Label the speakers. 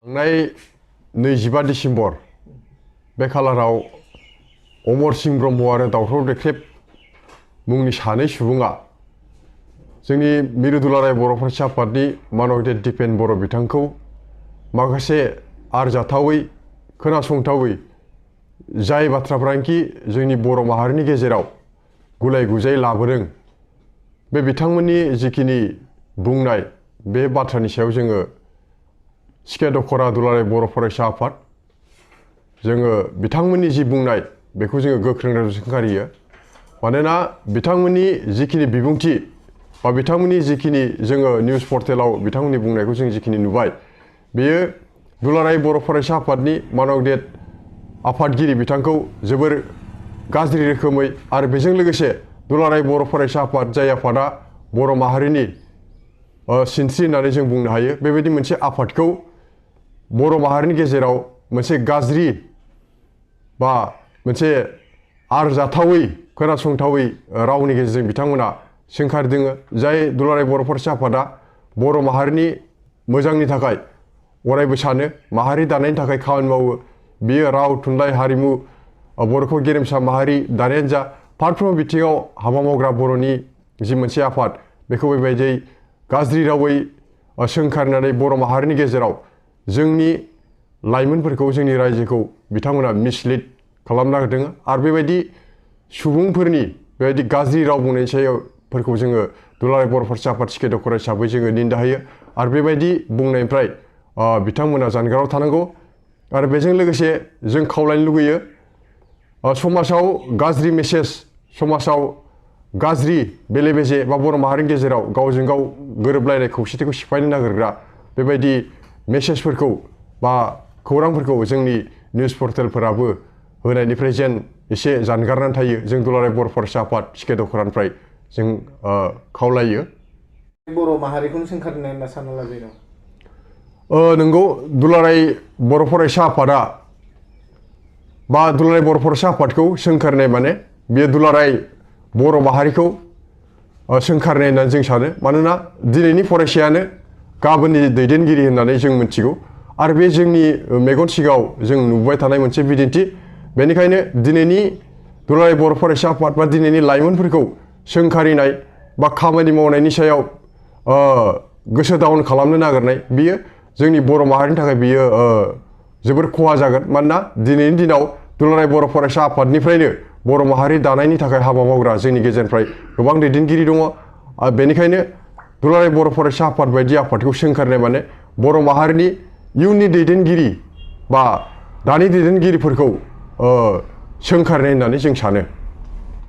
Speaker 1: थांनाय 25 डिसेम्बर बे खालाराव अमरस ब्रह्म आरो दावथाव देख्रेब मुंनि सानै सुबुङा जोंनि मिरु दुलाराय बर' फरायसा आफादनि मानव गेदेर दिपेन बर' बिथांखौ माखासे आरजाथावै खोनासंथावै जाय बाथ्राफ्रानोखि जोंनि बर' माहारिनि गेजेराव गुलाय गुजाय लाबोदों बे बिथांमोननि जिखिनि बुंनाय बे बाथ्रानि सायाव जोङो सिखे दखरा दुलाराय बर' फरायसा आफाद जोङो बिथांमोननि जि बुंनाय बेखौ जोङो गोख्रों रावजों सोंखारियो। मानोना बिथांमोननि जिखिनि बिबुंथि बा बिथांमोननि जिखिनि जोङो निउस पर्टेलाव बिथांमोननि बुंनायखौ जों जिखिनि नुबाय बेयो दुलाराय बर' फरायसा आफादनि मानव गेदेर आफादगिरि बिथांखौ जोबोर गाज्रि रोखोमै आरो बेजों लोगोसे दुलाराय बर' फरायसा आफाद जाय आफादा बर' माहारिनि सिनस्रि होननानै जों बुंनो हायो बेबायदि मोनसे आफादखौ बर' माहारिनि गेजेराव मोनसे गाज्रि बा मोनसे आरजाथावै खोनासंथावै रावनि गेजेरजों बिथांमोना सोंखारिदों। जाय दुलाराय बर' फरायसा आफादा बर' माहारिनि मोजांनि थाखाय अरायबो सानो माहारि दानायनि थाखाय खामानि मावो। बियो राव थुनलाइ हारिमु बर'खौ गेरेमसा माहारि दानायानो जा फारफ्रोमबो बिथिङाव हाबा मावग्रा बर'नि जि मोनसे आफाद बेखौ बेबायदि गाज्रि रावै सोंखारिनानै बर' माहारिनि गेजेराव जोंनि लाइमोनफोरखौ जोंनि रायजोखौ बिथांमोना मिसलिड खालामना होदों। आरो बेबायदि सुबुंफोरनि बेबायदि गाज्रि राव बुंनायनि सायावफोरखौ जोङो दुलाराय बर' फरायसा आफाद सिखे दखरा हिसाबै जोङो निन्दा होयो आरो बेबायदि बुंनायनिफ्राय बिथांमोना जानगाराव थानांगौ। आरो बेजों लोगोसे जों खावलायनो लुगैयो समाजाव गाज्रि मेसेज समाजाव गाज्रि बेले बेजे बा बर' माहारिनि गेजेराव गावजों गाव गोरोबलायनाय खौसेथिखौ सिफायनो नागिरग्रा बेबायदि मेसेजफोरखौ बा खौरांफोरखौ जोंनि निउस पर्टेलफोराबो होनायनिफ्राय जेन एसे जानगारनानै थायो जों दुलाराय बर' फरायसा आफाद सिखे दखरानिफ्राय जों खावलायो।
Speaker 2: बर' माहारिखौनो सोंखारिनाय होनना सानना लाजायो नामा?
Speaker 1: नंगौ दुलाराय बर' फरायसा आफादा बा दुलाराय बर' फरायसा आफादखौ सोंखारिनाय माने बेयो दुलाराय बर' माहारिखौ सोंखारिनाय होननानै जों सानो। मानोना दिनैनि फरायसायानो गाबोननि दैदेनगिरि होननानै जों मिथिगौ आरो बे जोंनि मेगन सिगाङाव जों नुबाय थानाय मोनसे बिदिन्थि। बेनिखायनो दिनैनि दुलाराय बर' फरायसा आफाद बा दिनैनि लाइमोनफोरखौ सोंखारिनाय बा खामानि मावनायनि सायाव गोसो डाउन खालामनो नागिरनाय बियो जोंनि बर' माहारिनि थाखाय बियो जोबोर खहा जागोन। मानोना दिनैनि दिनाव दुलाराय बर' फरायसा आफादनिफ्रायनो बर' माहारि दानायनि थाखाय हाबा मावग्रा जोंनि गेजेरनिफ्राय गोबां दैदेनगिरि दङ। बेनिखायनो दुलाराय बर' फरायसा आफाद बायदि आफादखौ सोंखारिनाय माने बर' माहारिनि इयुननि दैदेनगिरि बा दानि दैदेनगिरिफोरखौ सोंखारिनाय होननानै जों सानो।